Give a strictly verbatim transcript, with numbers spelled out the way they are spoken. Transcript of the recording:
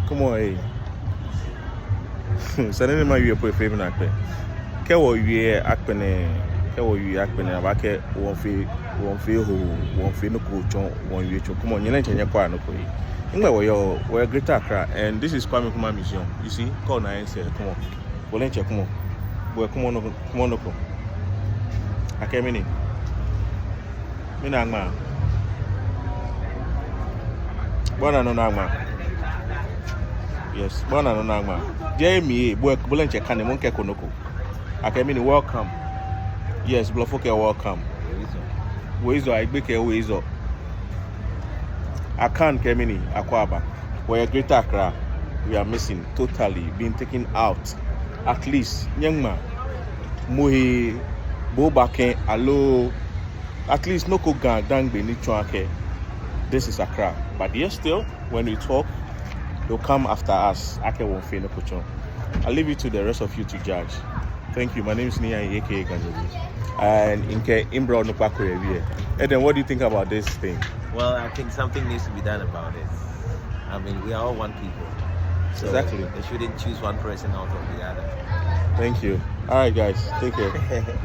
Come on, hey. Sane ni mawie po efee mi naakpɛɛ. Kɛ wɔwie akpɛnɛ, kɛ wɔwie akpɛnɛ, abaakɛɛ wɔmiifee, wɔmiifee hoo, wɔmiifee nɔ ko tsɔ, wɔmiiwie tsɔ. Come on, nyɛ diɛŋtsɛ nyɛkwɛa nɔ ko, hey. Nɛgbɛ wɔyɔɔ? Wɔyɛ Greater Accra, and this is Kwame Nkrumah Museum. You see, kɛ ona yɛ ŋsɛɛ, come on. Bo diɛŋtsɛ, come on. Bo, come on, come on, come on. Akɛ mɛni? Mɛni aŋma? Bo ona nɔ ni aŋma? Yes, bo ona nɔ ni aŋma? Jeee mi, bo, bo diɛŋtsɛ kane, mɔ ni kɛko nɔ ko. Akɛ mɛni? Welcome. Yes, Blɔfo kɛɛ welcome. Woezɔ, Ayigbe kɛɛ woezɔ. Akan kɛɛ mɛni? Akwaaba. Wɔyɛ Greater Accra, we are missing, totally been taken out. At least, nyɛŋma mɔ he, bo baakɛɛ aloo, at least nɔ ko GaDangme ni tsɔɔ akɛ this is Accra. But yet still, when we talk, they'll come after us. Akɛ wɔmiifee nɔ ko tsɔ. I leave it to the rest of you to judge. Thank you. My name is Nii Ayi, A K A Ganyobi. And mikɛ mibrɔ onukpa ko yɛ biɛ. Eden, what do you think about this thing? Well, I think something needs to be done about it. I mean, we are all one people. So Exactly. They shouldn't choose one person out of the other. Thank you. All right, guys. Take care.